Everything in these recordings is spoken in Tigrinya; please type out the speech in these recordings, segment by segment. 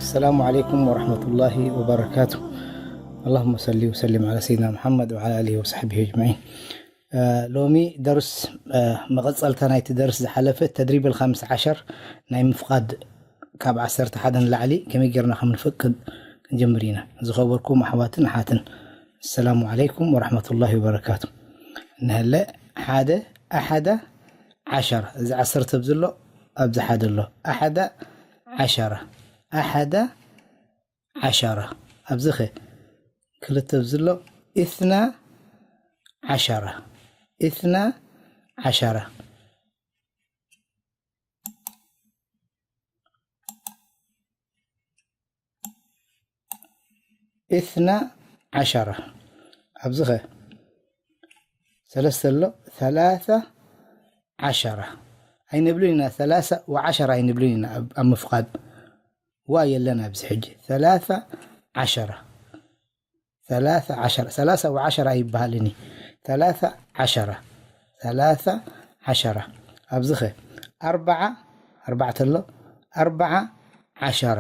السلام عليكم ورحمة الله وبركاته. اللهم صل وسلم على سيدنا محمد وعلى آله وصحبه أجمعين. ሎሚ ደርስ መቐጸልታ ናይቲ ደርስ ዝሓለፈ ተድሪብ الخامس عشر ናይ ምፍቓድ ካብ ዓሰርተ ሓደ ንላዕሊ ከመይ ጌርና ከም ንፈቅድ ክንጀምር ኢና። ዝኸበርኩም ኣሕዋትን ኣሓትን السلام عليكم ورحمة الله وبركاته. እንሀለ ሓደ ኣሓዳ ዓሸራ እዚ ዓሰርተ ብዝሎ ኣብዚ ሓደ ኣሎ ኣሓዳ ዓሸራ ኣሓዳ ዓሸራ ኣብዚ ኸ ክልተ ብዝሎ ኢትና ዓሸራ ኢትና ዓሸራ ኢትና ዓሸራ ኣብዚ ኸ ሰለስተ ኣሎ ثلاثة عشرة ኣይንብልን ኢና ثلاثة وعشرة ኣይንብልን ኢና ኣብ ምፍቓድ ዋ የለን ኣብዚ ሕጂ ثلاثة عشرة ثلاثة عشرة ثلاثة وعشرة ኣይበሃልን እዩ ثلاثة عشرة ثلاثة عشرة ኣብዚ ኸ ኣርባዓ ኣርባዕተ ኣሎ ኣርባዓ ዓሸራ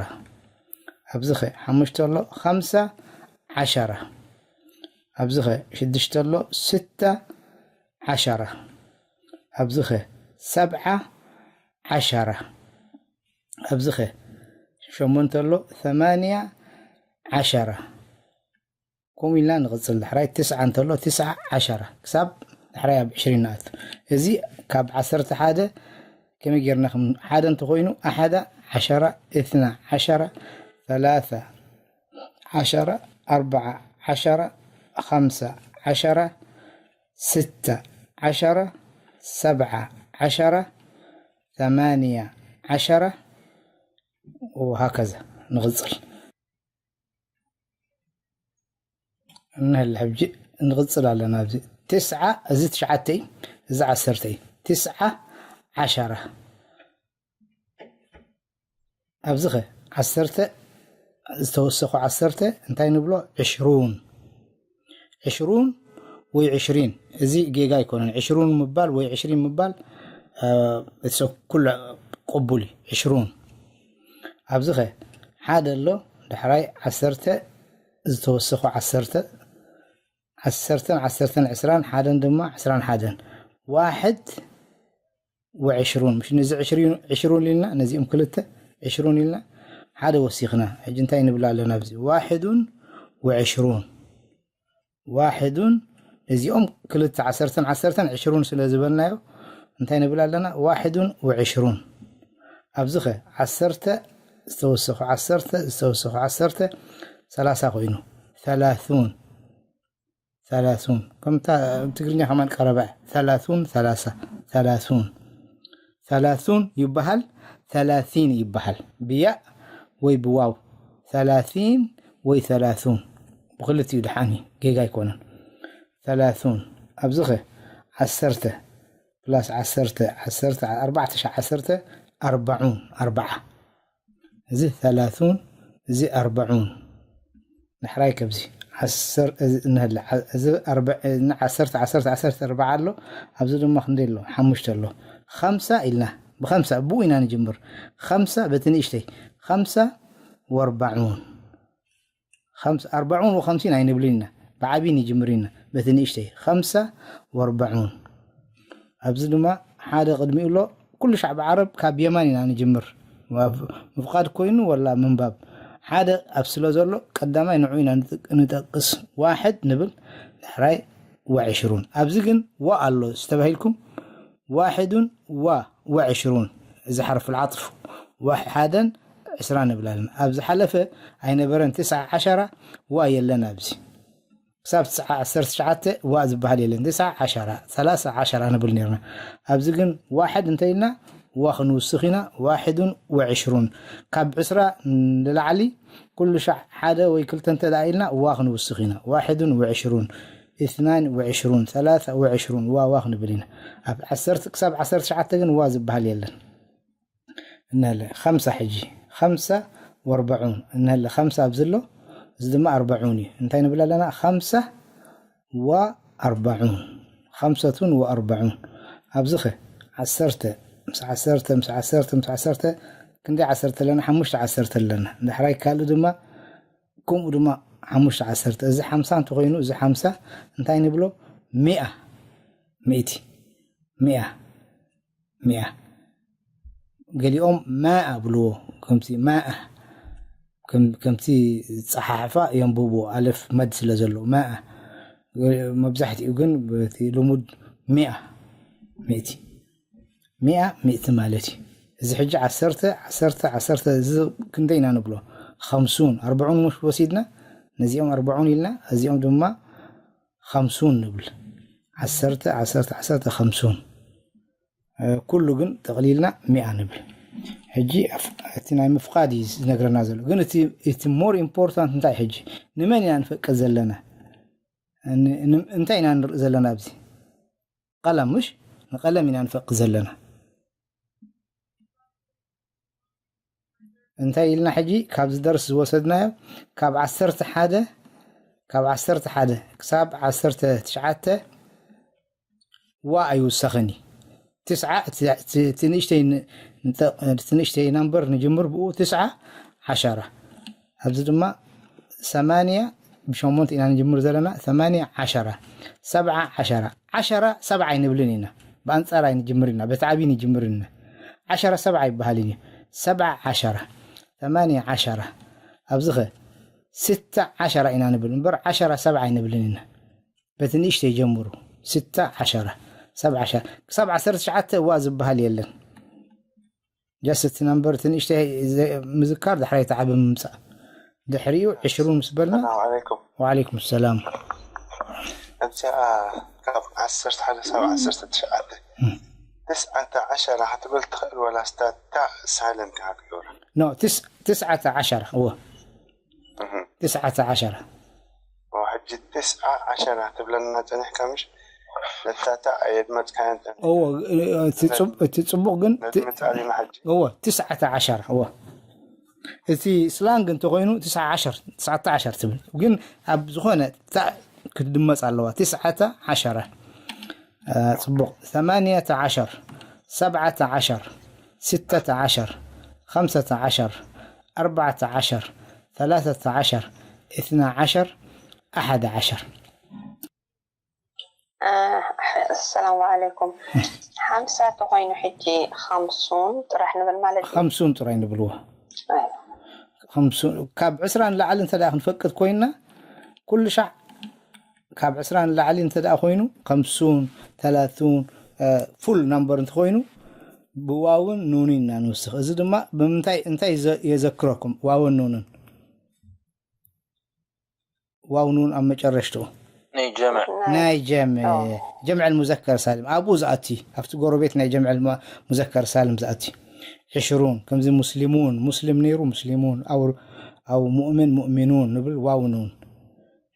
ኣብዚ ኸ ሓሙሽተ ኣሎ ኸምሳ ዓሸራ ኣብዚ ኸ ሽዱሽተ ኣሎ ስተ ዓሸራ ኣብዚ ኸ ሰብዓ ዓሸራ ኣብዚ ኸ ሸሞንተ ኣሎ ثمانية عشرة ከምኡ ኢልና ንቕጽል ዳሕራይ ትስዓ እንተሎ ትስዓ ዓሸራ ክሳብ ዳሕራይ ኣብ ዕሽሪን ንኣቱ እዚ ካብ ዓሰርተ ሓደ ከመይ ጌርና ከም ሓደ እንተኾይኑ ኣሓዳ ዓሸራ እትና ዓሸራ ثلاثة عشرة أربعة عشرة خمسة عشرة ستة عشرة سبعة عشرة ثمانية عشرة وهكذا ንቕጽል እንህል ሕጂ ንቕጽል ኣለና ኣብዚ ትስዓ እዚ ትሽዓተ እዩ እዚ ዓሰርተ እዩ ትስዓ ዓሸራ ኣብዚ ኸ ዓሰርተ ዝተወሰኹ ዓሰርተ እንታይ ንብሎ ዕሽሩን ዕሽሩን ወይ ዕሽሪን እዚ ጌጋ ኣይኮነን ዕሽሩን ምባል ወይ ዕሽሪን ምባል እትሰ ኩሉ ቅቡል እዩ ዕሽሩን ኣብዚ ኸ ሓደ ኣሎ ዳሕራይ ዓሰርተ ዝተወሰኹ ዓሰርተ ዓሰርተን ዓሰርተን ዕስራን ሓደን ድማ ዕስራን ሓደን ዋሕድ ወዕሽሩን ምሽ ነዚ ዕሽሩን ኢልና ነዚኦም ክልተ ዕሽሩን ኢልና ሓደ ወሲኽና ሕጂ እንታይ ንብል ኣለና ኣብዚ ዋሕዱን ወዕሽሩን ዋሕዱን እዚኦም ክልተ ዓሰርተን ዓሰርተን ዕሽሩን ስለ ዝበልናዮ እንታይ ንብል ኣለና ዋሕዱን ወዕሽሩን ኣብዚ ኸ ዓሰርተ ዝተወሰኹ ዓሰርተ ዝተወሰኹ ዓሰርተ ሰላሳ ኮይኑ ሰላሱን ሰላሱን ከምታ ትግርኛ ከማን ቀረባ ሰላሱን ሰላሳ ሰላሱን ሰላሱን ይበሃል ሰላሲን ይበሃል ብያእ ወይ ብዋው ሰላሲን ወይ ሰላሱን ብክልቲኡ ድሓን እዩ ጌጋ ኣይኮነን ሰላሱን ኣብዚ ኸ ዓሰርተ ፕላስ ዓሰርተ ዓሰርተ ኣርባዕተ ሸዓ ዓሰርተ ኣርባዑን ኣርባዓ እዚ ሰላሱን እዚ ኣርባዑን ዳሕራይ ከብዚ ንህለ እዚ ዓሰርተ ዓሰርተ ዓሰርተ ኣርባዓ ኣሎ ኣብዚ ድማ ክንደይ ኣሎ ሓሙሽተ ኣሎ ኸምሳ ኢልና ብኸምሳ ብኡ ኢና ንጅምር ኸምሳ በቲ ንእሽተይ ኸምሳ ወኣርባዑን ኣርባዑን ወኸምሲን ኣይንብልን ኢና ብዓብይን ይጅምር ኢና በቲ ንእሽተይ ኸምሳ ወኣርባዑን ኣብዚ ድማ ሓደ ቅድሚኡ ኣሎ ኩሉ ሻዕቢ ዓረብ ካብ የማን ኢና ንጅምር ምፍቃድ ኮይኑ ወላ ምንባብ ሓደ ኣብ ስለ ዘሎ ቀዳማይ ንዑ ኢና ንጠቅስ ዋሕድ ንብል ድሕራይ ወዕሽሩን ኣብዚ ግን ዋ ኣሎ ዝተባሂልኩም ዋሕዱን ዋ ወዕሽሩን እዚ ሓርፍ ልዓጥፍ ሓደን ዕስራ ንብል ኣለና ኣብ ዝሓለፈ ኣይነበረን ትስዓ ዓሸራ ዋ የለን ኣብዚ ክሳብ ትስዓ ዓሰርተ ትሽዓተ ዋ ዝበሃል የለን ትስዓ ዓሸራ ሰላሳ ዓሸራ ንብል ነርና ኣብዚ ግን ዋሕድ እንተኢልና ዋ ክንውስኽ ኢና ዋሕዱን ወዕሽሩን ካብ ዕስራ ንላዕሊ ኩሉ ሻዕ ሓደ ወይ ክልተ እንተ ደኣ ኢልና ዋ ክንውስኽ ኢና ዋሕዱን ወዕሽሩን ኢትናን ወዕሽሩን ሰላሳ ወዕሽሩን ዋ ዋ ክንብል ኢና ኣብ ዓሰርተ ክሳብ ዓሰርተ ትሽዓተ ግን ዋ ዝበሃል የለን እንሀለ ኸምሳ ሕጂ ኸምሳ ወኣርባዑን እንሀለ ኸምሳ ኣብዚ ኣሎ እዚ ድማ ኣርባዑን እዩ እንታይ ንብል ኣለና ኸምሳ ወኣርባዑን ኸምሰቱን ወኣርባዑን ኣብዚ ኸ ዓሰርተ ምስ ዓሰርተ ምስ ዓሰርተ ምስ ዓሰርተ ክንደይ ዓሰርተ ኣለና? ሓሙሽተ ዓሰርተ ኣለና። ዳሕራይ ካልእ ድማ ከምኡ ድማ ሓሙሽተ ዓሰርተ። እዚ ሓምሳ እንተኾይኑ፣ እዚ ሓምሳ እንታይ ንብሎ? ሚኣ፣ ሚእቲ፣ ሚኣ፣ ሚኣ። ገሊኦም ማኣ ብልዎ፣ ከምቲ ማኣ፣ ከም-፣ ከምቲ ዝጸሓሕፋ የንብብዎ፣ ኣለፍ መድ ስለ ዘለዎ፣ ማኣ። መብዛሕትኡ ግን በቲ ልሙድ ሚኣ፣ ሚእቲ። ሚኣ፣ ሚእቲ ማለት እዩ። እዚ ሕጂ ዓሰርተ፣ ዓሰርተ፣ ዓሰርተ፣ እዚ ክንደይ ኢና ንብሎ? ኸምሱን፣ ኣርብዑን ምሽ ወሲድና፣ ነዚኦም ኣርብዑን ኢልና፣ እዚኦም ድማ ኸምሱን ንብል። ዓሰርተ፣ ዓሰርተ፣ ዓሰርተ፣ ኸምሱን። እ፣ ኩሉ ግን ጠቕሊልና ሚኣ ንብል። ሕጂ ኣፍ-፣ እቲ ናይ ምፍቓድ እዩ ዝነግረና ዘሎ። ግን እቲ፣ እቲ ሞር ኢምፖርታንት እንታይ ሕጂ? ንመን ኢና ንፈቅድ ዘለና? ን-፣ ን-፣ እንታይ ኢና ንርኢ ዘለና ኣብዚ? ቀለም፣ ምሽ? ንቀለም ኢና ንፈቅድ ዘለና። እንታይ ኢልና ሕጂ ካብዚ ደርሲ ዝወሰድናዮ? ካብ ዓሰርተ ሓደ፣ ካብ ዓሰርተ ሓደ ክሳብ ዓሰርተ ትሽዓተ ዋ ኣይውሰኽን እዩ። ትስዓ፣ እቲ፣ እቲ፣ እቲ ንእሽተይ ን-፣ ንጠ-፣ እቲ ንእሽተይ ናምበር ንጅምር ብኡ፣ ትስዓ፣ ዓሸራ። ኣብዚ ድማ ሰማንያ ብሸሞንተ ኢና ንጅምር ዘለና፣ ሰማንያ፣ ዓሸራ፣ ሰብዓ፣ ዓሸራ። ዓሸራ ሰብዓ ኣይንብልን ኢና፣ ብኣንጻር ኣይንጅምር ኢና፣ በቲ ዓብዪ ንጅምር ኢና። ዓሸራ ሰብዓ ይበሃል እዩ። ሰብዓ፣ ዓሸራ፣ ሰማንያ፣ ዓሸራ። ኣብዚኸ ስታ፣ ዓሸራ ኢና ንብል እምበር ዓሸራ ሰብዓ ኣይንብልን ኢና። በቲ ንእሽተይ ጀምሩ። ስታ፣ ዓሸራ፣ ሰብዓ፣ ዓሸራ። ክሳብ ዓሰርተ ትሽዓተ እዋ ዝበሃል የለን። ጀስት እቲ ነምበር እቲ ንእሽተይ ዘ-፣ ምዝካር፣ ዳሕራይ እቲ ዓቢ ምምጻእ። ድሕሪኡ ዕሽሩን ምስ በልና፣ ሰላም ዓለይኩም። ወዓለይኩም ሰላም። እዚኣ ካብ ዓሰርተ ሓደ ክሳብ ዓሰርተ ትሽዓተ፣ እም። ትስዓተ ዓሸራ ክትብል ትኽእል፣ ወላ ስታታ ሳይለንት ኢኻ ትገብራ? ኖ፣ ትስ-፣ ትስዓተ ዓሸራ፣ እወ። እህ። ትስዓተ ዓሸራ። ሕጂ ትስዓ ዓሸራ ትብለና ጸኒሕካ፣ ምሽ? ነታታ ኣየድመጽካያን ጸኒሕካ። እወ፣ እቲ ጽቡ-፣ እቲ ጽቡቕ ግን ነቲ ት-፣ ምጻእ ዲና ሕጂ? እወ፣ ትስዓተ ዓሸራ፣ እወ። እቲ ስላንግ እንተኾይኑ ትስዓ ዓሸር፣ ትስዓተ ዓሸር ትብል። ግን ኣብ ዝኾነ ታእ ክትድመጽ ኣለዋ። ትስዓተ ዓሸራ። እ፣ ጽቡቕ። ሰማንያተ ዓሸር፣ ሰብዓተ ዓሸር፣ ስተተ ዓሸር፣ ኸምሰተ ዓሸር፣ ኣርባዕተ ዓሸር፣ ሰላሰተ ዓሸር፣ እትና ዓሸር፣ ኣሓደ ዓሸር። እ፣ ሕ-፣ ሰላም ዓለይኩም። ሓምሳ ተኾይኑ ሕጂ ኸምሱን ጥራሕ ንብል ማለት እዩ? ኸምሱን ጥራይ ንብልዎ። ኣይ። ኸምሱን፣ ካብ ዕስራ ንላዕሊ እንተ ደኣ ክንፈቅድ ኮይንና፣ ኩሉ ሻዕ ካብ ዕስራ ንላዕሊ እንተ ደኣ ኮይኑ፣ ከምሱን፣ ተላቱን፣ እ፣ ፉል ናምበር እንተኾይኑ፣ ብዋውን ኑንን ኢና ንውስኽ። እዚ ድማ ብምንታይ፣ እንታይ ዘ-፣ የዘክረኩም? ዋውን ኑንን። ዋው ኑን ኣብ መጨረሽትኡ። ናይ ጀምዕ። ናይ ጀምዕ። ኣዎ። ጀምዕ ሙዘከር ሳልም። ኣብኡ ዝኣቲ፣ ኣብቲ ጎረቤት ናይ ጀምዕ ሙዘከር ሳልም ዝኣቲ። ዕሽሩን፣ ከምዚ ሙስሊሙን፣ ሙስሊም ነይሩ፣ ሙስሊሙን፣ ኣው፣ ኣው ሙእምን፣ ሙእሚኑን ንብል፣ ዋው ኑን።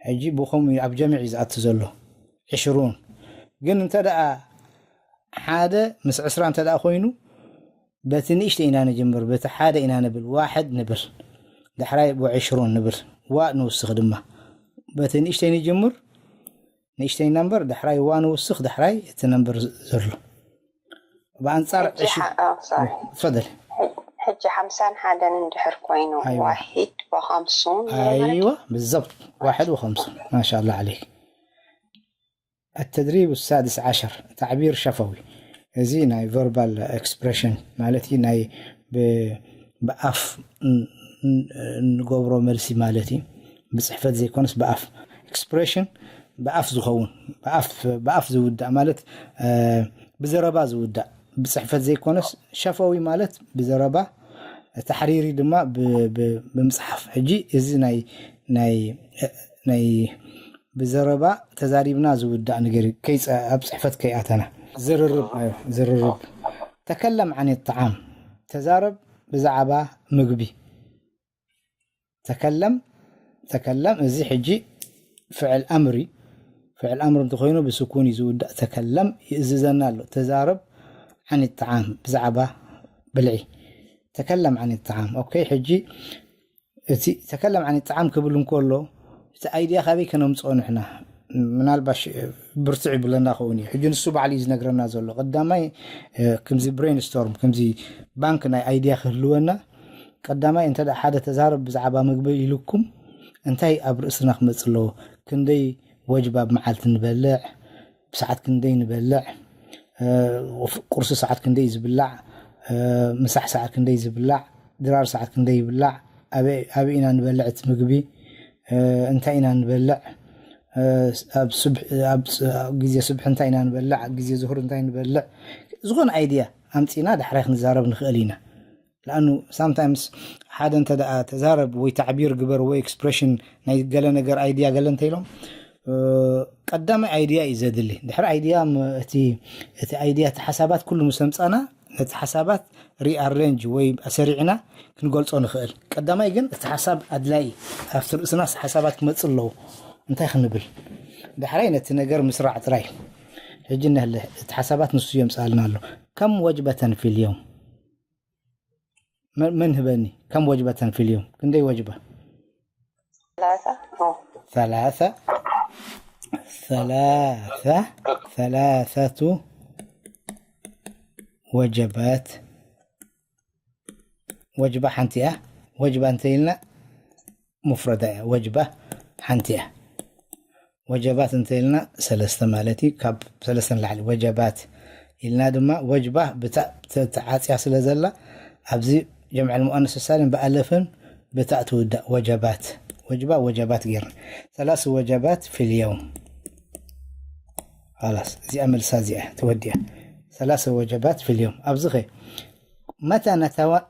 ሕጂ ብኸምኡ እዩ ኣብ ጀምዕ እዩ ዝኣቱ ዘሎ። ዕሽሩን። ግን እንተ ደኣ ሓደ ምስ ዕስራ እንተ ደኣ ኮይኑ፣ በቲ ንእሽተይ ኢና ንጅምር፣ በቲ ሓደ ኢና ንብል፣ ዋሕድ ንብል። ዳሕራይ ብዕሽሩን ንብል። ዋ ንውስኽ ድማ። በቲ ንእሽተይ ንጅምር፣ ንእሽተይ ነምበር፣ ዳሕራይ ዋ ንውስኽ፣ ዳሕራይ እቲ ነምበር ዘሎ። ብኣንጻር ሕጂ ዕሽ-፣ ሓ-፣ ኦ፣ ሶሪ። ትፈደል። ሕጂ ሓምሳን ሓደን እንድሕር ኮይኑ፣ ኣይዋ። ዋሒድ ወኸምሱን ማለት ኣይዋ፣ ብዘብጥ። ዋሕድ ወኸምሱን። ማሻኣላ ዓለይክ። التدريب السادس عشر، تعبير شفوي። እዚ ናይ ቨርባል ኤክስፕሬሽን ማለት እዩ፣ ናይ ብ-፣ ብኣፍ ን-፣ ን-፣ እንገብሮ መልሲ ማለት እዩ። ብጽሕፈት ዘይኮነስ ብኣፍ። ኤክስፕሬሽን ብኣፍ ዝኸውን፣ ብኣፍ፣ ብኣፍ ዝውዳእ ማለት፣ እ፣ ብዘረባ ዝውዳእ፣ ብጽሕፈት ዘይኮነስ ሸፈዊ ማለት ብዘረባ፣ ተሕሪሪ ድማ ብ-፣ ብ-፣ ብምጽሓፍ። ሕጂ እዚ ናይ፣ ናይ፣ ናይ ብዘረባ ተዛሪብና ዝውዳእ ነገር እዩ። ከይጸ-፣ ኣብ ጽሕፈት ከይኣተና። ዝርርብ፣ ኣዮ፣ ዝርርብ። ተከለም ዓን ጣዓም፣ ተዛረብ ብዛዕባ ምግቢ። ተከለም፣ ተከለም፣ እዚ ሕጂ ፍዕል ኣምር እዩ። ፍዕል ኣምር እንተኾይኑ ብስኩን እዩ ዝውዳእ። ተከለም ይእዝዘና ኣሎ። ተዛረብ ዓን ጣዓም፣ ብዛዕባ ብልዒ። ተከለም ዓን ጣዓም። ኦኬ፣ ሕጂ እቲ ተከለም ዓን ጣዓም ክብል እንከሎ፣ እቲ ኣይድያ ካበይ ከነምጽኦ ንሕና? ምናልባሽ ብርትዕ ይብለና ክኸውን እዩ። ሕጂ ንሱ ባዕሉ እዩ ዝነግረና ዘሎ። ቀዳማይ ከምዚ ብሬንስቶርም፣ ከምዚ ባንክ ናይ ኣይድያ ክህልወና፣ ቀዳማይ እንተ ሓደ ተዛረብ ብዛዕባ ምግቢ ኢልኩም እንታይ ኣብ ርእስና ክመፅ ኣለዎ? ክንደይ ወጅባ ብመዓልቲ ንበልዕ? ብሰዓት ክንደይ ንበልዕ? ቁርሲ ሰዓት ክንደይ ዝብላዕ? ምሳሕ ሰዓት ክንደይ ዝብላዕ? ድራር ሰዓት ክንደይ ይብላዕ? ኣበይ ኢና ንበልዕ እቲ ምግቢ? እንታይ ኢና ንበልዕ? ኣብ ግዜ ስብሒ እንታይ ኢና ንበልዕ? ኣብ ግዜ ዝሁር እንታይ ንበልዕ? ዝኾነ ኣይድያ ኣምፂና ዳሕራይ ክንዛረብ ንኽእል ኢና። ለኣኑ ሳምታይምስ ሓደ እንተ ደኣ ተዛረብ ወይ ታዕቢር ግበር ወይ ኤክስፕሬሽን ናይ ገለ ነገር ኣይድያ ገለ እንተ ኢሎም ቀዳማይ ኣይድያ እዩ ዘድሊ። ድሕሪ ኣይድያ እቲ ኣይድያ እቲ ሓሳባት ኩሉ ምስ ኣምፃና ነቲ ሓሳባት ሪኣሬንጅ ወይ ኣሰሪዕና ክንገልፆ ንኽእል። ቀዳማይ ግን እቲ ሓሳብ ኣድላይ ኣብቲ ርእስናስ ሓሳባት ክመፅእ ኣለዎ። እንታይ ክንብል ዳሕራይ ነቲ ነገር ምስራዕ ጥራይ። ሕጂ ነህለ እቲ ሓሳባት ንሱ የምፅኣልና ኣሎ። ከም ወጅበተን ፊልዮም መን ህበኒ ከም ወጅበተን ፊልዮም ክንደይ ወጅበ ثلاثة ثلاثة ثلاثة ثلاثة وجبات ወጅባ ሓንቲ እያ። ወጅባ እንተ ኢልና ሙፍረዳ እያ። ወጅባ ሓንቲ እያ። ወጀባት እንተ ኢልና ሰለስተ ማለት እዩ። ካብ ሰለስተ ንላዕሊ ወጀባት ኢልና ድማ ወጅባ ብታ ተዓፅያ ስለ ዘላ ኣብዚ ጀምዐል ሙኣነስ ሳሊም ብኣለፍን ብታ ትውዳእ ወጀባት ወጅባ ወጀባት ጌርና ሰላስ ወጀባት ፊልየውም ላስ እዚኣ መልሳ እዚኣ ተወዲያ ሰላሰ ወጀባት ፊልዮም ኣብዚ ኸ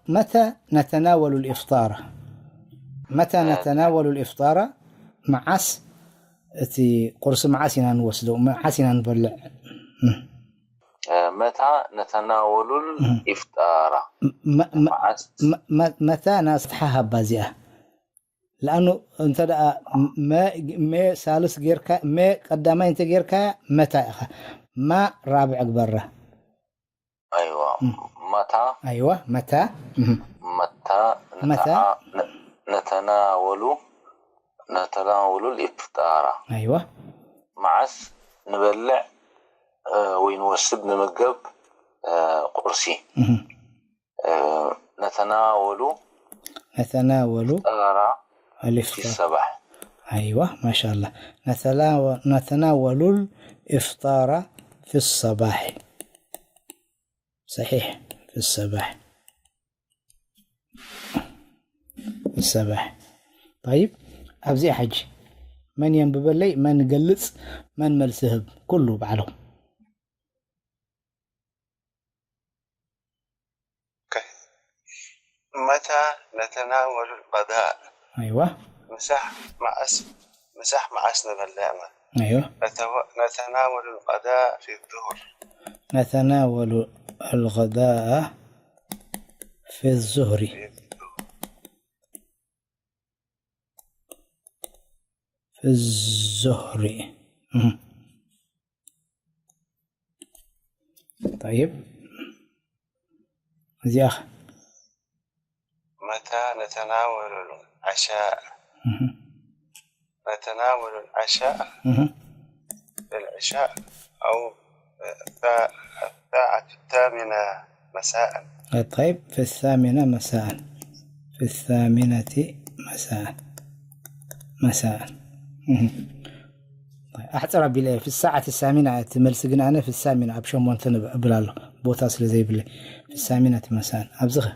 መታ ነተናወሉ ልኢፍጣራ መታ ነተናወሉ ልኢፍጣራ መዓስ እቲ ቁርሲ መዓስ ኢና ንወስዶ መዓስ ኢና ንበልዕ መታ ነተናወሉ ልኢፍጣራ መታ ናስትሓ ሃባ እዚኣ ለኣኑ እንተ ደኣ መ ሳልስ ጌርካ መ ቀዳማይ እንተ ጌርካ መታ ኢኻ ማ ራብዕ ግበራ ኣይዋ መታ ኣይዋ መታ መታ ነተናወሉ ነተናወሉ ልኢፍጣራ ኣይዋ መዓስ ንበልዕ ወይ ንወስድ ንምገብ ቁርሲ ነተናወሉ ነተናወሉ ጠራ الإفطار ሰባሕ أيوة ما شاء الله نتناول الإفطار في الصباح صحيح في الصباح في الصباح طيب ኣብዚኣ ሕጂ መን የንብበለይ መን ገልጽ መን መልሲ ህብ ኩሉ ባዕሎም متى نتناول الغداء؟ أيوة مساح معس مساح معس نبلعنا أيوة نتناول الغداء في الظهر نتناول الغداء في الظهر في الظهر طيب زياخ متى نتناول العشاء؟ نتناول العشاء العشاء أو الساعة الثامنة مساء. طيب في الثامنة مساء في الثامنة مساء مساء ኣሕፅር ኣቢለ في الساعة الثامنة እቲ መልሲ ግን ኣነ في الثامنة ኣብ ሸሞንተ እብል ኣሎ ቦታ ስለ ዘይብለ في الثامنة مساء ኣብዚ ኸ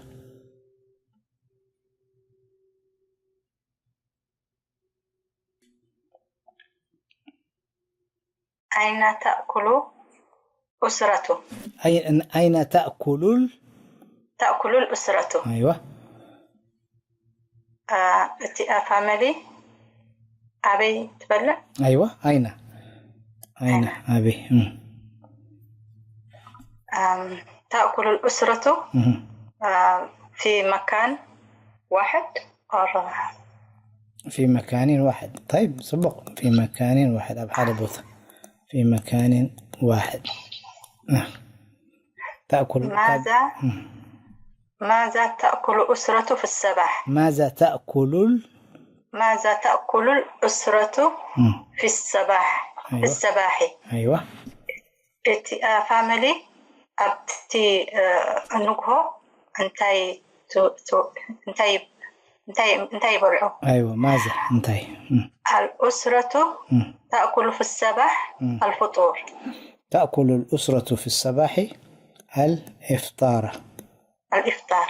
أين تأكل أسرته؟ أين تأكل تأكل الأسرة أيوة እቲ ፋሚሊ ኣበይ ትበልዕ أيوة أين أين أبي تأكل الأسرة في مكان واحد في مكان واحد طيب صبق في مكان واحد ኣብ ሓደ ቦታ في مكان واحد تأكل ماذا ماذا تأكل أسرة في الصباح ماذا تأكل ماذا تأكل الأسرة في الصباح في الصباح. أيوة. እቲ family ኣብቲ ንግሆ እንታይ እንታይ ይበልዑ? أيوة، ماذا؟ እንታይ؟ الأسرة تأكل في الصباح الفطور. تأكل الأسرة في الصباح الإفطار. الإفطار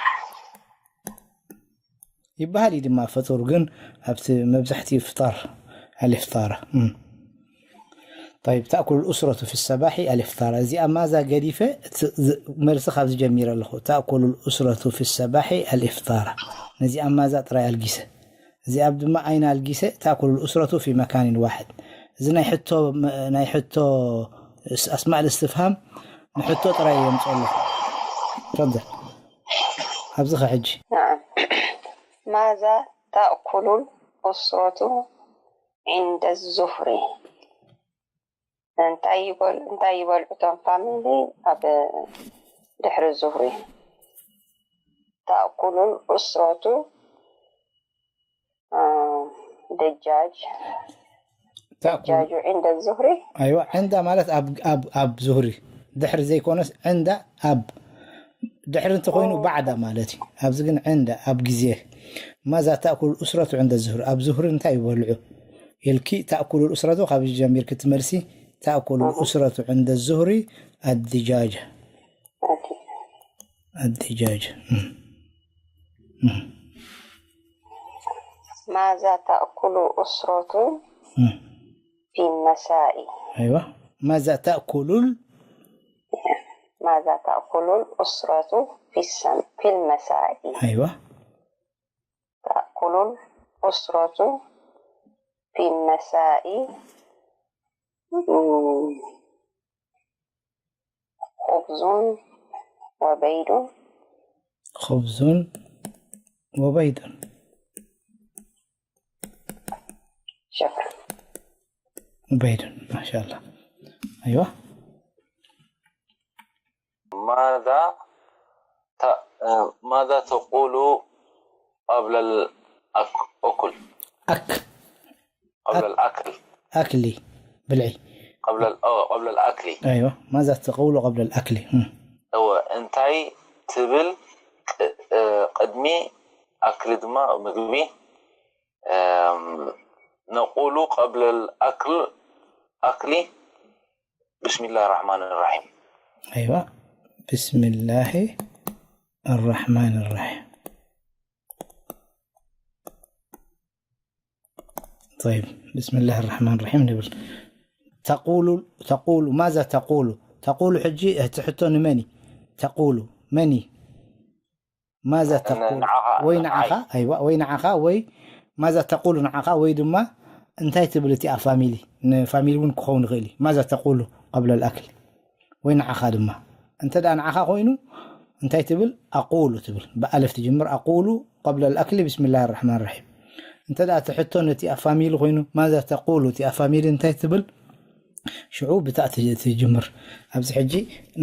ይበሃል እዩ ድማ ፍጡር፣ ግን ኣብቲ መብዛሕትኡ ፍጣር፣ الإفطار። طيب، تأكل الأسرة في الصباح الإفطار። እዚኣ ማዛ ገዲፈ መልሲ ካብዚ ጀሚረ ኣለኹ። تأكل الأسرة في الصباح الإفطار። ነዚኣ ማዛ ጥራይ ኣልጊሰ። እዚኣ ድማ ኣይና ኣልጊሰ። تأكل الأسرة في مكان واحد። እዚ ናይ ሕቶ ናይ ሕቶ أسماء الاستفهام ንሕቶ ጥራይ የምፅኦ ኣለኹ። تفضل. ኣብዚ ኸ ሕጂ نعم. ماذا تأكل الأسرة عند الظهر؟ እንታይ ይበል እንታይ ይበልዑ እቶም family ኣብ ድሕሪ ዙህሪ? تأكل الأسرة دجاج دجاج عند الظهر. أيوة، عند ማለት ኣብ ኣብ ኣብ ዙህሪ ድሕሪ ዘይኮነስ عند ኣብ ድሕሪ እንተኮይኑ بعد ማለት እዩ። ኣብዚ ግን عند ኣብ ግዜ ماذا تأكل الأسرة عند الظهر؟ ኣብ ዙህሪ እንታይ ይበልዑ ኢልኪ تأكل الأسرة ካብ ጀሚርኪ ትመልሲ تأكل الأسرة عند الظهر الدجاج. الدجاج. ماذا تأكل الأسرة في المساء؟ أيوة. ماذا تأكل ال- ماذا تأكل الأسرة في السم... في المساء؟ أيوة. تأكل الأسرة في المساء خبز وبيض. خبز وبيض. شكرا. وبيض، ما شاء الله. أيوة. ماذا ت... ماذا تقول قبل الأكل؟ أك قبل الأكل. أكلي بلعي. قبل ال... أو قبل الأكل. أيوة. ماذا تقول قبل الأكل؟ هم. أو أنتي تبل ق- ቅድሚ ኣክሊ ድማ ምግቢ نقول قبل الأكل أكل بسم الله الرحمن الرحيم. أيوة. بسم الله الرحمن الرحيم. طيب، بسم الله الرحمن الرحيم نبل. تقول تقول ماذا تقول؟ تقول ሕጂ እቲ ሕቶ ንመን እዩ? تقول መን እዩ? ماذا تقول؟ ንዓኻ- ወይ ንዓይ። ንዓኻ ኣይዋ ወይ ንዓኻ ወይ ماذا تقول ንዓኻ ወይ ድማ እንታይ ትብል እቲኣ family ንፋሚሊ እውን ክኸውን ይኽእል እዩ። ماذا تقول قبل الأكل ወይ ንዓኻ ድማ እንተ ደኣ ንዓኻ ኮይኑ እንታይ ትብል? أقول ትብል ብኣለፍ ትጅምር። أقول قبل الأكل بسم الله الرحمن الرحيم። እንተ ደኣ እቲ ሕቶ ነቲ ኣብ ፋሚሊ ኮይኑ ماذا تقول እቲ ኣብ ፋሚሊ እንታይ ትብል? ሽዑ ብታእ ትጅምር። ኣብዚ ሕጂ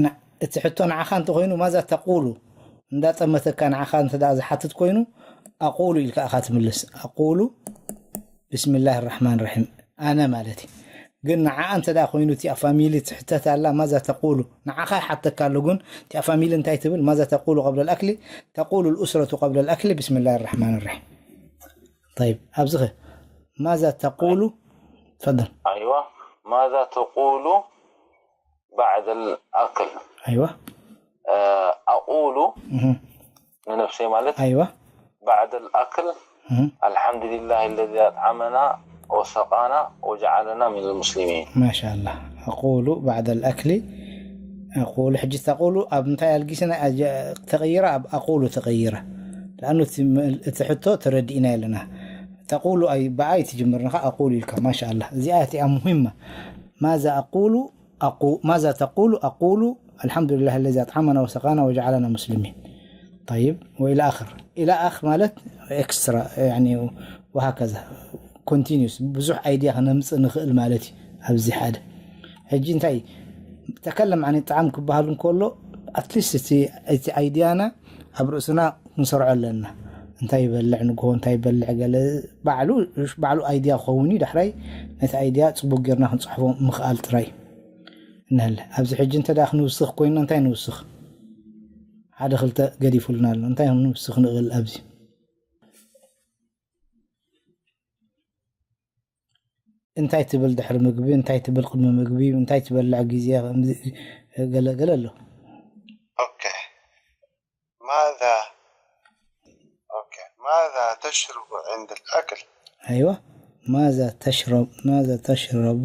ን- እቲ ሕቶ ንዓኻ እንተኮይኑ ماذا تقول እንዳጠመተካ ንዓኻ እንተ ደኣ ዝሓትት ኮይኑ أقول ኢልካ ኢኻ ትምልስ። أقول بسم الله الرحمن الرحيم ኣነ ማለት እዩ። ግን ንዓኣ እንተ ደኣ ኮይኑ እቲ ኣብ ፋሚሊ ትሕተት ኣላ ماذا تقول ንዓኻ ይሓተካ ኣሎ። ግን እቲ ኣብ ፋሚሊ እንታይ ትብል? ماذا تقول قبل الأكل؟ تقول الأسرة قبل الأكل بسم الله الرحمن الرحيم. طيب ኣብዚ ኸ ماذا تقول؟ تفضل. أيوة. ماذا تقول بعد الأكل؟ أيوة. آه، أقول مهم. ንነብሰይ ማለት أيوة. بعد الأكل مهم. الحمد لله الذي أطعمنا وسقانا وجعلنا من المسلمين. ما شاء الله. أقول بعد الأكل أقول ሕጂ تقول ኣብ እንታይ ኣልጊስና ኣጀ- ተቐይራ ኣብ أقول ተቐይራ። لأنه እቲ መል- እቲ ሕቶ ተረዲእና ኣለና። تقول ኣይ ብኣይ ትጅምር ንኻ أقول ኢልካ ما شاء الله እዚኣ እቲኣ مهمة. ماذا أقول أقو ماذا تقول أقول الحمد لله الذي أطعمنا وسقانا وجعلنا مسلمين. طيب وإلى آخر إلى آخر ማለት ኤክስትራ يعني وهكذا continuous ብዙሕ ኣይድያ ከነምፅእ ንኽእል ማለት እዩ። ኣብዚ ሓደ ሕጂ እንታይ تكلم عن الطعام ክበሃል እንከሎ ኣትሊስት እቲ ኣይድያና ኣብ ርእስና ክንሰርዖ ኣለና። እንታይ ይበልዕ ንግሆ እንታይ ይበልዕ ገለ ባዕሉ ባዕሉ ኣይድያ ክኸውን እዩ። ዳሕራይ ነቲ ኣይድያ ጽቡቅ ጌርና ክንጽሕፎ ምኽኣል ጥራይ። እንሀለ ኣብዚ ሕጂ እንተ ደኣ ክንውስኽ ኮይንና እንታይ ንውስኽ? ሓደ ክልተ ገዲፉልና ኣሎ። እንታይ ክንውስኽ ንኽእል ኣብዚ? እንታይ ትብል ድሕሪ ምግቢ እንታይ ትብል ቅድሚ ምግቢ እንታይ ትበልዕ ግዜ ገለገለ ኣሎ። ኦኬ ማذا ኦኬ ማذا تشرب عند الأكل ኣይዋ ማذا تشرب ماذا تشرب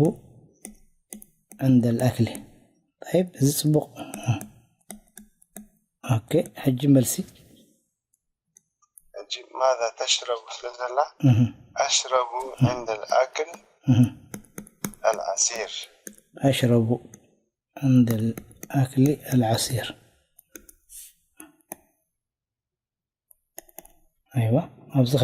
عند الأكل طيب እዚ ፅቡቕ ኦኬ ሕጂ መልሲ ماذا تشرب ስለዘላ أشرب عند الأكل العصير أشرب عند الأكل العصير ኣይዋ ኣብዚኸ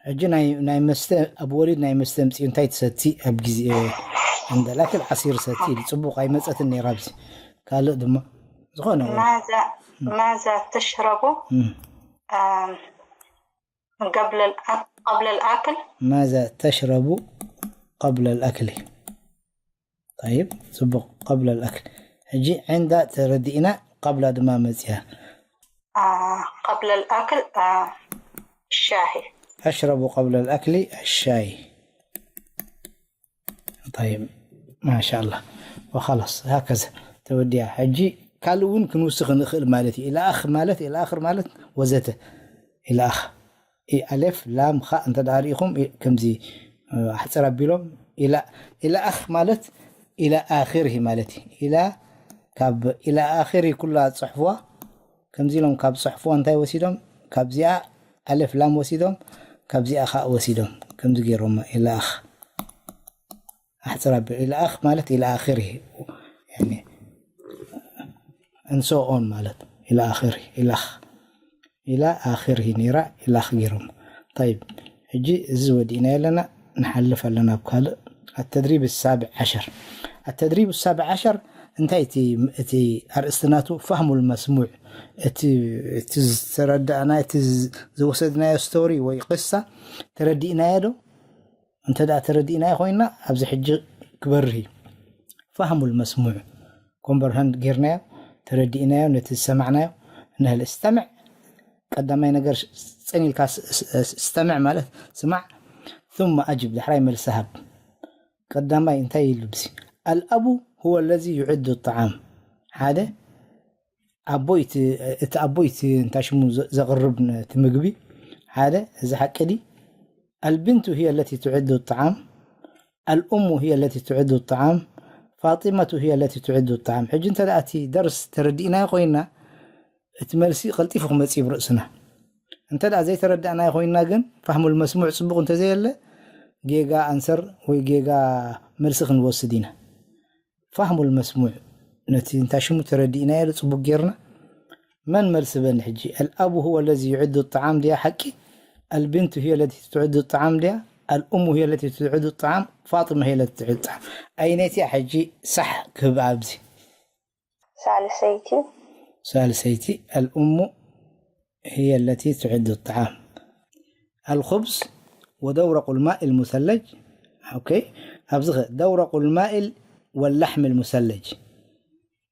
ሕጂ ናይ መስተ ኣብ ወሊድ ናይ መስተ ምፅኡ እንታይ ትሰቲ ኣብ ግዜ እንደላክል ዓሲር ሰቲ ኢሉ ፅቡቅ ኣይመፀትን ነይራ ኣብዚ ካልእ ድማ ዝኾነ ማዛ ተሽረቡ قبل الأكل ماذا تشرب قبل الأكل طيب ፅቡቅ قبل الأكل ሕጂ عند ተረዲእና قبل ድማ መፅያ قبل الأكل الشاهي أشرب قبل الأكل الشاي طيب ما شاء الله وخلص هكذا ተወዲያ ሕጂ ካልእ እውን ክንውስኽ ንኽእል ማለት እዩ ኢላኣኽ ማለት ኢላኣኽር ማለት ወዘተ ኢላኣኽ ኣሌፍ ላም ኻእ እንተ ደኣ ርኢኹም ከምዚ ኣሕፅር ኣቢሎም ኢላኣኽ ማለት ኢላ ኣኺርሂ ማለት እዩ ኢላ ካብ ኢላ ኣኺርሂ ኩላ ፅሕፍዋ ከምዚ ኢሎም ካብ ፅሕፍዋ እንታይ ወሲዶም ካብዚኣ ኣሌፍ ላም ወሲዶም ካብዚኣ ኻእ ወሲዶም ከምዚ ገይሮማ ኢላኣኽ ኣሕፅር ኣቢል ኢላ ኣኽ ማለት ኢላ ኣኺርሂ and so on ማለት ኢላ ኣኺርሂ ኢላኽ ኢላ ኣኺርሂ ነይራ ኢላኽ ገይሮም طيب ሕጂ እዚ ወዲእና ኣለና ንሓልፍ ኣለና ኣብ ካልእ التدريب السابع عشر التدريب السابع عشر እንታይ እቲ ኣርእስቲ ናቱ فهم المسموع እቲ ዝተረዳእና እቲ ዝወሰድናዮ ስቶሪ ወይ ቅሳ ተረዲእናዮ ዶ እንተ ደኣ ተረዲእናዮ ኮይንና ኣብዚ ሕጂ ክበርህ እዩ فهم المسموع ኮምበርሃንድ ጌርናዮ ተረዲእናዮ ነቲ ዝሰማዕናዮ ንህል እስተምዕ ቀዳማይ ነገር ፀኒልካ እስተምዕ ማለት ስማዕ ثم أجب ዳሕራይ መልሲ ሃብ ቀዳማይ እንታይ ኢሉ ብዚ الأب هو الذي يعد الطعام ሓደ ኣቦይ እቲ ኣቦይ እቲ እንታይ ሽሙ ዘቕርብ እቲ ምግቢ ሓደ እዚ ሓቂ ዲ البنت هي التي تعد الطعام الأم هي التي تعد الطعام فاطمة هي التي تعد الطعام ሕጂ እንተ እቲ ደርስ ተረዲእናዮ ኮይና እቲ መልሲ ቀልጢፉ ክመፅእ ብ ርእስና እንተ ደኣ ዘይተረዳእናዮ ኮይና ግን ፋህሙል መስሙዕ ፅቡቕ እንተዘየለ ጌጋ ኣንሰር ወይ ጌጋ መልሲ ክንወስድ ኢና ፋህሙል መስሙዕ ነቲ እንታይ ሽሙ ተረዲእናዮ ዶ ፅቡቅ ጌርና መን መልሲ በኒ ሕጂ الأب هو الذي يعد الطعام ድያ ሓቂ البنت هي التي تعد الطعام ድያ الأم هي التي تعد الطعام فاطمة هي التي تعد الطعام ኣይነይቲ ሕጂ ሳሕ ክህብ ኣብዚ ሳልሰይቲ ሳልሰይቲ الأم هي التي تعد الطعام الخبز ودورق الماء المثلج ኦኬ ኣብዚ دورق الماء واللحم المثلج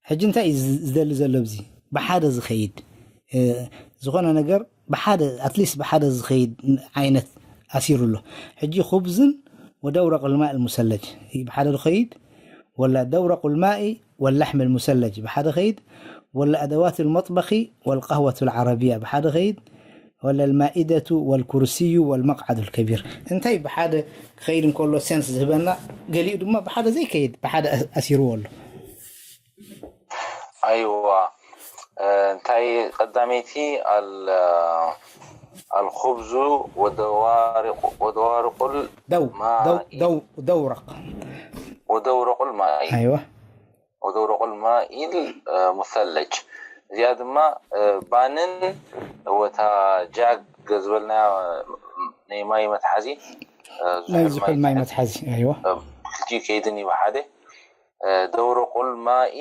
ሕጂ እንታይ እዩ ዝደሊ ዘሎ እዚ ብሓደ ዝኸይድ ዝኾነ ነገር ብሓደ ኣትሊስት ብሓደ ዝኸይድ ዓይነት ኣሲሩ ኣሎ ሕጂ خبز ودورق الماء المثلج ብሓደ ዝኸይድ ولا دورق الماء واللحم المثلج ብሓደ ኸይድ ولا أدوات المطبخ والقهوة العربية ብሓደ ኸይድ ولا المائدة والكرسي والمقعد الكبير እንታይ ብሓደ ክኸይድ እንከሎ ሴንስ ዝህበና ገሊኡ ድማ ብሓደ ዘይከይድ ብሓደ ኣሲርዎ ኣሎ ኣይዋ እንታይ ቀዳመይቲ الخبز ودوارق ودوارق ደው ደው ደው ደውረቅ ودورق الماء ኣይዋ ودورق الماء المثلج እዚኣ ድማ ባንን ወታ ጃግ ዝበልናያ ናይ ማይ መትሓዚ ናይ ዝሑል ማይ መትሓዚ ኣይዋ ክልቲኡ ከይድን እዩ ብሓደ دورق الماء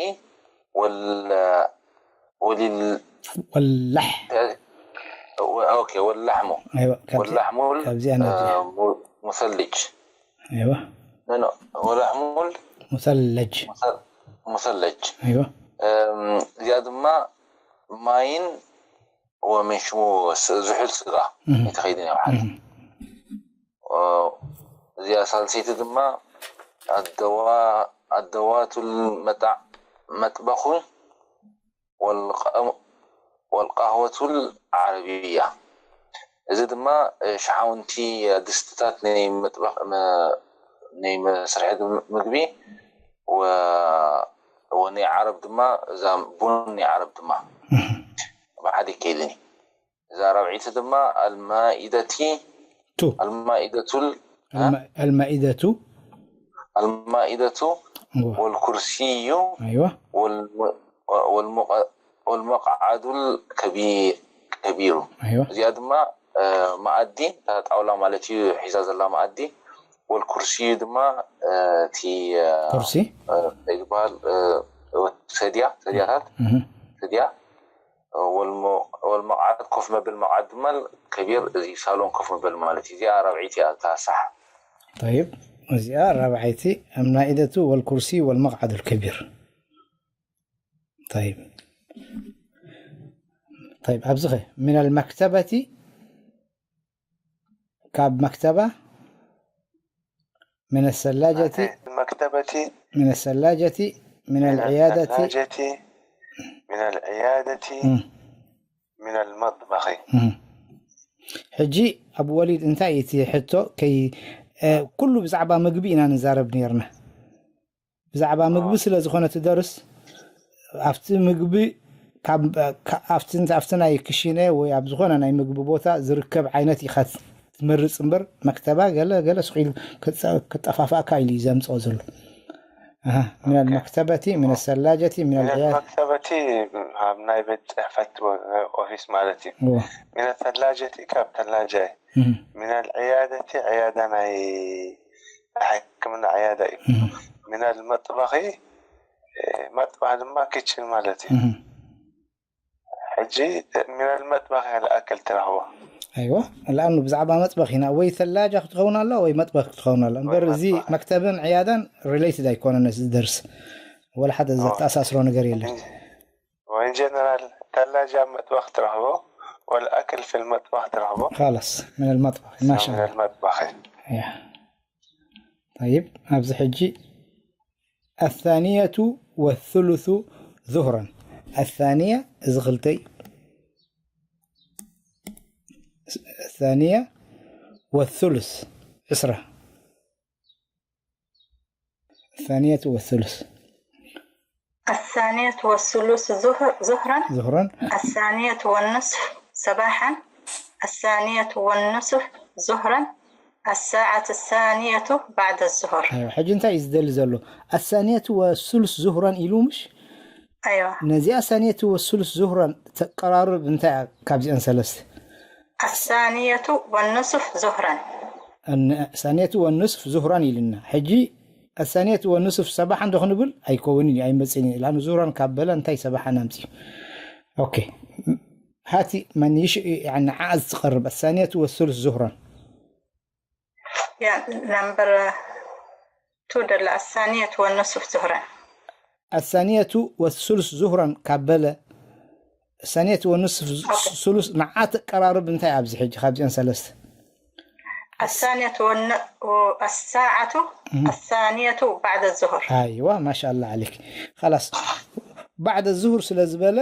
وال ولل ወላሕ ኦኬ ወላሕሙ ኣይዋ ካብዚ ወላሕሙ ካብዚኣ ነዚኣ ሙሰልጅ ኣይዋ ወላሕሙል ሙሰለጅ ሙሰለጅ ኣይዋ እዚኣ ድማ ማይን ወመሽሙ ዝሑል ስጋ እህ። ይተኸይድን እዮም ሓደ እህ። እዚኣ ሳልሰይቲ ድማ ኣደዋ ኣደዋቱል መጣዕ መጥበኹ ወልቃ- ወልቃህወቱል ዓረብያ እዚ ድማ እ፣ ሸሓውንቲ ድስትታት ናይ መጥበኽ መ- ናይ መስርሒ ምግቢ ወ- ወናይ ዓረብ ድማ እዛ ቡን ናይ ዓረብ ድማ ብሓደ ይከይልን እዩ እዛ ራብዒቲ ድማ ኣልማኢደቲ ቱ ኣልማኢደቱል ኣልማ- ኣልማኢደቱ ኣልማኢደቱ እዋ። ወልኩርሲዩ ኣይዋ ወልሙ- ወልሙቀ- ወልመቅዓዱል ከቢ- ከቢሩ ኣይዋ እዚኣ ድማ እ፣ መኣዲ እታ ጣውላ ማለት እዩ ሒዛ ዘላ መኣዲ ወልኩርሲዩ ድማ እ፣ እቲ እ፣ ኩርሲ እ፣ እንታይ ዝበሃል እ፣ ሰድያ ሰድያታት እህ። ሰድያ ወልመ- ወልመቅዓድ ኮፍ መብል መቅዓድ ድማ ከቢር እዚ ሳሎን ኮፍ መበል ማለት እዩ እዚኣ ራብዒቲ እያ እታ ሳሕ طيب እዚኣ ራብዓይቲ ኣልማኢደቱ ወልኩርሲ ወልመቅዓዱል ከቢር طيب طيب ኣብዚ ኸ من المكتبة ካብ መክተባ من الثلاجة المكتبة من الثلاجة من من العيادة الثلاجة من العيادة እም፣ من المطبخ እም። ሕጂ ኣብ ወሊድ እንታይ እዩ እቲ ሕቶ ከይ እ፣ ኩሉ ብዛዕባ ምግቢ ኢና ንዛረብ ነርና ብዛዕባ ምግቢ ስለ ዝኾነ እቲ ደርስ ኣብቲ ምግቢ ካብ ካ- ኣብቲ ኣብቲ ናይ ክሽነ ወይ ኣብ ዝኾነ ናይ ምግቢ ቦታ ዝርከብ ዓይነት ኢኻ ትመርፅ እምበር መክተባ ገለ ገለ ስቕ ኢሉ ክጠ- ክጠፋፋእካ ኢሉ እዩ ዘምፅኦ ዘሎ ኣሃ፣ من المكتبة من الثلاجة من من العيادة المكتبة ኣብ ናይ ቤት ፅሕፈት ወ- ኦፊስ ማለት እዩ እዎ። من الثلاجة ካብ ተላጃ እዩ እህ፣ من العيادة ዕያዳ ናይ ናይ ሕክምና ዕያዳ እዩ እህ፣ من المطبخ እ፣ መጥባኽ ድማ ኪችን ማለት እዩ እህ። ሕጂ من المطبخ እያ ዝኣክል ትረኽቦ ኣይዋ ለኣኑ ብዛዕባ መጥበኽ ኢና ወይ ተላጃ ክትኸውን ኣላ ወይ መጥበኽ ክትኸውን ኣላ እምበር ወይ እዚ መጥበኽ። መክተብን ዕያዳን ሪሌትድ ኣይኮነን እዚ ደርስ ወላ ሓደ ዘተኣሳስሮ ነገር የለን وإن جنرال ተላጃ መጥበኽ ትረኽቦ والأكل في المطبخ ትረኽቦ خلاص من المطبخ ما شاء من الله المطبخ يا طيب ኣብዚ ሕጂ الثانية والثلث ظهرا الثانية እዚ ክልተ እዩ الثانية والثلث ዕስራ الثانية والثلث الثانية والثلث ظهر ظهرا ظهرا الثانية والنصف صباحا الثانية والنصف ظهرا الساعة الثانية بعد الظهر ሕጂ እንታይ እዩ ዝደሊ ዘሎ الثانية والثلث ظهرا ኢሉ ምሽ أيوة ነዚኣ الثانية والثلث ظهرا ተቀራርብ እንታይ እያ ካብዚአን ሰለስተ الثانية والنصف ظهرا الثانية والنصف ظهرا ኢልና ሕጂ الثانية والنصف ሰባሓ እንዶ ክንብል ኣይከውንን እዩ ኣይመፅን እዩ ላኑ ዙራን ካብ በለ እንታይ ሰባሓ ናምፅዩ ኦኬ ሃቲ መን ይሽ ንዓኣ ዝትቐርብ الثانية والثلث ظهرا يا نمبر تو دل الثانية والنصف ظهرا الثانية والثلث ظهرا ካብ በለ الثانية والنصف ثلث ንዓ ተቀራርብ እንታይ ኣብዚ ሕጂ ካብዚአን ሰለስተ الثانية والن... الساعة الثانية بعد الظهر ኣይዋ ማሻላ ዓሌክ ላስ ባዕደ ዙሁር ስለ ዝበለ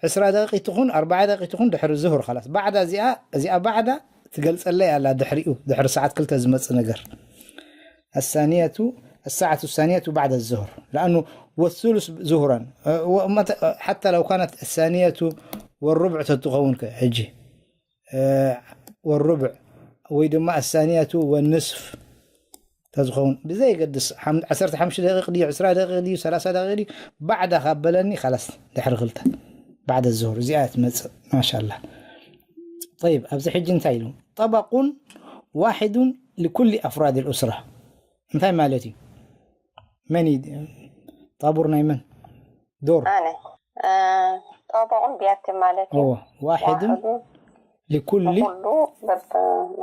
ዕስራ ደቂቅ ትኹን ኣርባዓ ደቂቅ ትኹን ድሕሪ ዙሁር ላስ ባዕዳ እዚኣ እዚኣ ባዕዳ ትገልፀለይ ኣላ ድሕሪኡ ድሕሪ ሰዓት ክልተ ዝመፅእ ነገር الثانية الساعة الثانية بعد الظهر لأنه والثلث ظهرا حتى لو كانت الثانية والربع ተትኸውን ሕጂ والربع ወይ ድማ الثانية والنصف ተዝኸውን ብዘይገድስ ዓሰርተ ሓሙሽተ ደቂቕ ድዩ ዕስራ ደቂቕ ድዩ ሰላሳ ደቂቕ ድዩ ባዕዳ ካብ በለኒ ላስ ድሕሪ ክልተ بعد الظهر እዚኣ ትመፅእ ማሻላ طيب ኣብዚ ሕጂ እንታይ ኢሉ طبق واحد لكل أفراد الأسرة እንታይ ማለት እዩ መን እዩ ጣቡር ናይ መን ዶር ኣነ እ፣ ጠበቑን ቢያቲ ማለት እዩ። እዎ ዋሕድን ዋሕዱ ሊኩሊ ንኩሉ በብ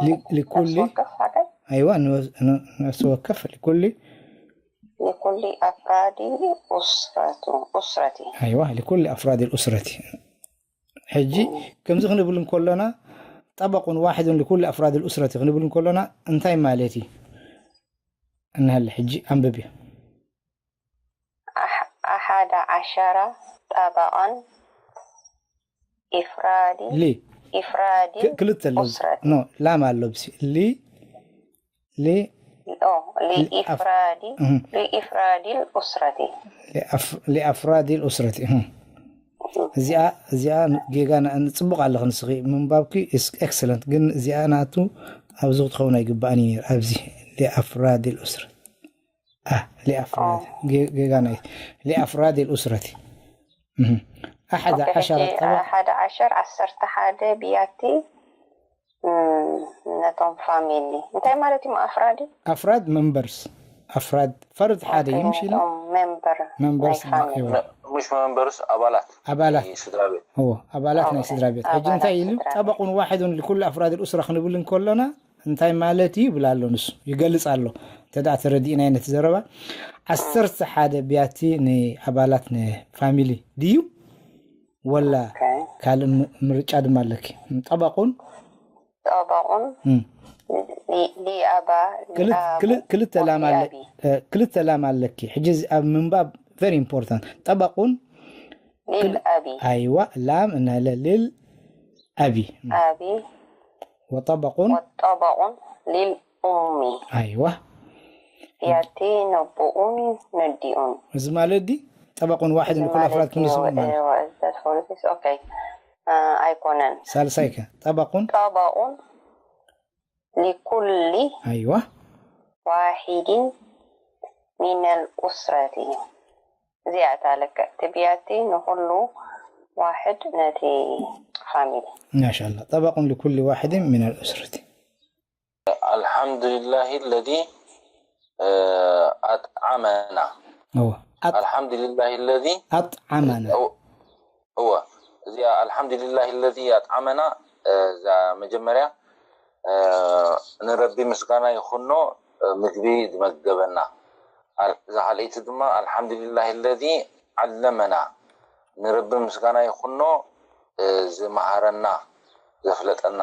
ሊ- ሊኩሊ ነፍሲ ወከፍ ሓቀይ ኣይዋ ንወስ- ን- ነፍሲ ወከፍ ሊኩሊ ሊኩሊ ኣፍራዲ ኡስረቱ ኡስረቲ ኣይዋ ሊኩሊ ኣፍራድ ልኡስረቲ ሕጂ ከምዚ ክንብል እንከሎና ጠበቁን ዋሕዱን ሊኩሊ ኣፍራድ ልኡስረቲ ክንብል እንከሎና እንታይ ማለት እዩ? እንሀለ ሕጂ ኣንብብ እዩ ኣሕ- ኣሓደ ዓሸራ ጠበቐን ኢፍራዲ ሊ ኢፍራዲ ክ- ክልተ ኣሎ ኡስረቲ ኖ ላም ኣሎ ብሲ ሊ ሊ ኦ ሊኢፍራዲ እህ። ሊኢፍራዲ ኡስረቲ ሊኣፍ- ሊኣፍራድ ልኡስረቲ እህ። እዚኣ እዚኣ ጌጋ ና- ጽቡቕ ኣለኽ ንስኺ ምንባብኪ ኤክሰለንት ግን እዚኣ ናቱ ኣብዚ ክትኸውን ኣይግባእን እዩ ነይሩ ኣብዚ ሊኣፍራድ ልኡስረት ሊኣፍራድ ጌ- ጌጋ ናይ ሊኣፍራድ ልኡስረት እህ። ኣሓደ ዓሸራ ጠበቕ ሓደ ዓሸር ዓሰርተ ሓደ ብያቲ እም፣ ነቶም ፋሚሊ እንታይ ማለት እዩ ኣፍራዲ ኣፍራድ መንበርስ ኣፍራድ ፈርድ ሓደ እዩ ምሽ ኢሉ ሜምበር መንበርስ ናይ ፋሚሊ እዎ። مش منبرس أبالات ኣባላት ስድራ ቤት እዎ ኣባላት ናይ ስድራ ቤት ሕጂ እንታይ ኢሉ ስድራ ቤት። ጠበቁን ዋሕዱን ልኩሉ ኣፍራድ ልኡስራ ክንብል እንከሎና እንታይ ማለት እዩ ይብል ኣሎ ንሱ ይገልፅ ኣሎ እንተ ደኣ ተረዲእናዮ ነቲ ዘረባ ዓሰርተ ሓደ ብያቲ ንኣባላት ንፋሚሊ ድዩ ወላ ካልእ ም- ምርጫ ድማ ኣለኪ ጠበቁን ጠበቁን እም። ሊ- ሊኣባ ክል- ሊኣቡ ክል- ክልተ ላም ኣለ- ሊኣቢ። እ፣ ክልተ ላም ኣለኪ ሕጂ እዚ ኣብ ምንባብ very important ጠበቁን ሊልኣቢ ኣይዋ ላም እናለ ልል ኣቢ ኣቢ ወጠበቁን ወጠበቁን ሊልኡሚ ኣይዋ ያቲ ነቦኡን ነዲኡን እዚ ማለት ዲ ጠበቁን ዋሕድ ንኩሉ ኣፍራድ ክንስም ማለት ኦኬ ኣይኮነን ሳልሳይ ከ ጠበቁን ጠበቁን ሊኩሊ ኣይዋ ዋሒድን ሚነል ኡስረቲ እዚኣ እታ ልክዕ ትብያቲ ንኩሉ ዋሕድ ነቲ ፋሚሊ ማሻላ ጠበቁን ሊኩሊ ዋሕድን ሚነል ኡስረቲ الحمد لله الذي آه، أطعمنا እወ ኣጥ- الحمد لله الذي ኣጥዓመና እወ- እወ እዚኣ الحمد لله الذي أطعمنا እዛ መጀመርያ ንረቢ ምስጋና ይኹኖ ምግቢ ዝመገበና። እዛ ካልኣይቲ ድማ الحمد لله الذي علمنا ንረቢ ምስጋና ይኹኖ ዝመሃረና ዘፍለጠና።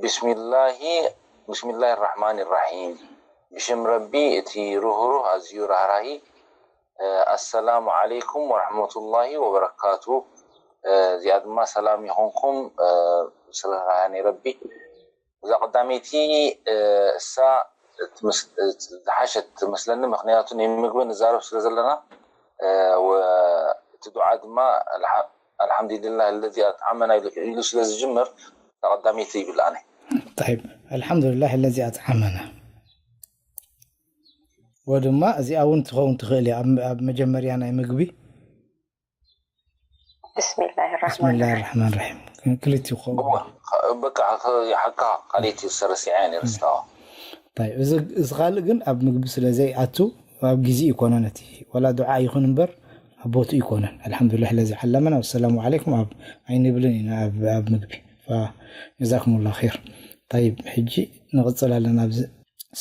بسم الله بسم الله الرحمن الرحيم ብሽም ረቢ እቲ ርህሩህ ኣዝዩ ራህራሂ። السلام عليكم ورحمة الله وبركاته እዚኣ ድማ ሰላም ይኹንኩም ምስ ርህራሄ ናይ ረቢ። እዛ ቀዳመይቲ እሳ ዝሓሸት ትመስለኒ፣ ምክንያቱ ናይ ምግቢ ንዛረብ ስለ ዘለና እቲ ዱዓ ድማ الحمد لله الذي أطعمنا ኢሉ ስለ ዝጅምር እዛ ቀዳመይቲ ይብል ኣነ። طيب الحمد لله الذي أطعمنا ወድማ እዚኣ እውን ትኸውን ትኽእል እያ ኣብ መጀመርያ ናይ ምግቢ ብስሚላህ ብስሚላህ ራሕማን ራሒም ክልቲኡ ክኸውን በቃ ይሓካ ካልኣይቲ ዝተረሲዐ ነርስተዋ እዚ ካልእ ግን ኣብ ምግቢ ስለ ዘይኣቱ ኣብ ግዜ ይኮነን እቲ ወላ ዱዓ ይኹን እምበር ኣብ ቦቱ ይኮነን። الحمد لله الذي علمنا والسلام عليكم ኣብ ኣይንብልን ኢና ኣብ ምግቢ جزاكم الله خير طيب ሕጂ ንቕፅል ኣለና ኣብዚ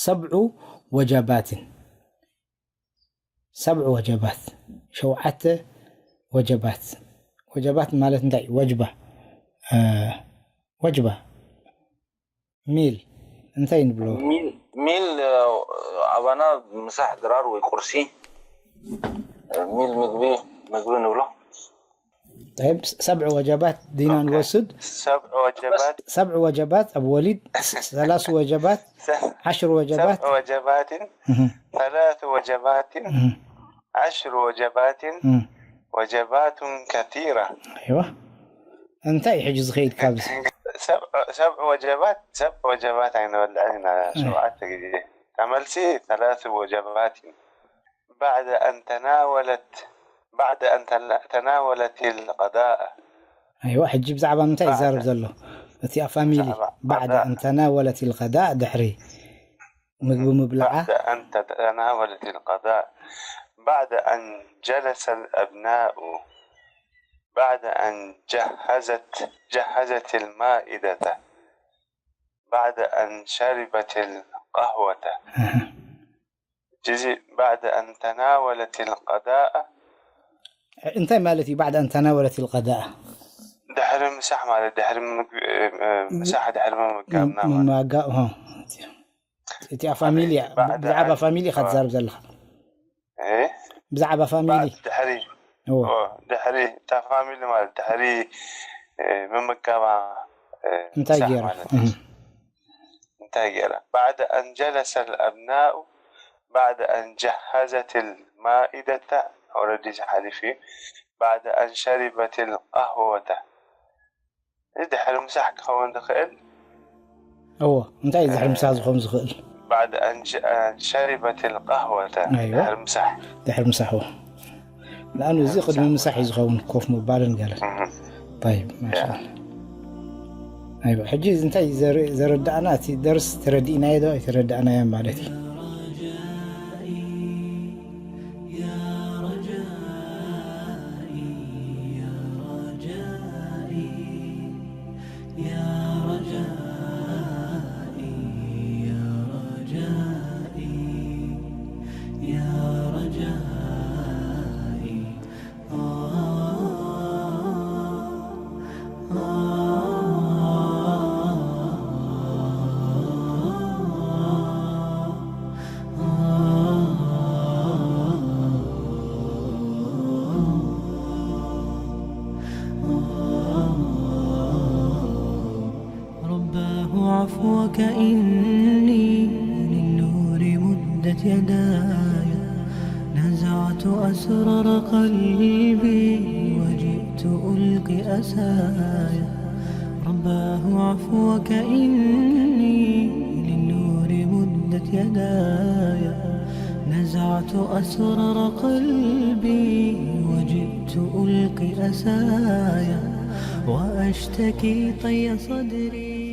ሰብዑ ወጀባትን ሰብዑ ወጀባት ሸውዓተ ወጀባት ወጀባት ማለት እንታይ ወጅባ ወጅባ ሚል እንታይ ንብሎ ሚል ኣባና ምሳሕ ድራር ወይ ቁርሲ ሚል ምግቢ ምግቢ ንብሎ ሰብዕ ወጀባት ዲና ንወስድ ሰብዕ ወጀባት ሰብዕ ወጀባት ኣብ ወሊድ ሰላሱ ወጀባት ዓሽር ወጀባት ሰብዕ ወጀባትን ثلاث وجبات عشر وجبات وجبات كثيرة ኣይዋ እንታይ እዩ ሕጂ ዝኸይድ ካብዚ ሰብዕ ወጀባት ሰብዕ ወጀባት ኣይነበልዕን ኢና ሸውዓተ ግዜ ተመልሲ ثلاث وجبات بعد أن تناولت بعد أن تناولت الغداء ኣይዋ ሕጂ ብዛዕባ ምንታይ ይዛረብ ዘሎ እቲኣ ፋሚሊ بعد أن تناولت الغداء ድሕሪ ምግቢ ምብላዓ بعد أن تناولت الغداء بعد أن جلس الأبناء بعد أن جهزت جهزت المائدة بعد أن شربت القهوة. جزي بعد أن تناولت القضاء. እንታይ ማለት እዩ بعد أن تناولت القضاء? ድሕሪ ምሳሕ ማለት ድሕሪ ምሳሕ ድሕሪ ምምጋብና ማለት ምማጋ ሆ እቲኣ ፋሚሊ بعد ብዛዕባ أن- ፋሚሊ ኢኻ ትዛረብ ዘለኻ። إيه؟ ብዛዕባ ፋሚሊ بعد ድሕሪ እዎ ኦ፣ ድሕሪ እታ ፋሚሊ ማለት ድሕሪ እ፣ ምምጋባ እ፣ እንታይ ምሳሕ ገይራ? ማለት እህ። እንታይ ገይራ? بعد أن جلس الأبناء بعد أن جهزت المائدة، ኦረዲ ዝሓሊፍ እዩ። بعد أن شربت القهوة። እዚ ድሕሪ ምሳሕ ክኸውን ዝኽእል እዎ እንታይ እዩ ድሕሪ ምሳሕ ዝኸውን ዝኽእል? بعد أن ش- أن شربت القهوة أيوة. ድሕሪ ምሳሕ ድሕሪ ምሳሕ እዎ ንኣኑ እዚ ቅድሚ ምሳሕ እዩ ዝኸውን ኮፍ ምባልን ገለን እህ። طيب ማሻኣላ ኣይዋ ሕጂ እዚ እንታይ ዘር- ዘረዳእና እቲ ደርስ ተረዲእናዮ ዶ ኣይተረዳእናዮ ማለት እዩ رباه عفوك إني للنور مدت يداي نزعت أسرار قلبي وجئت ألقي أساي رباه عفوك إني للنور مدت يداي نزعت أسرار قلبي وجئت ألقي أساي وأشتكي طي صدري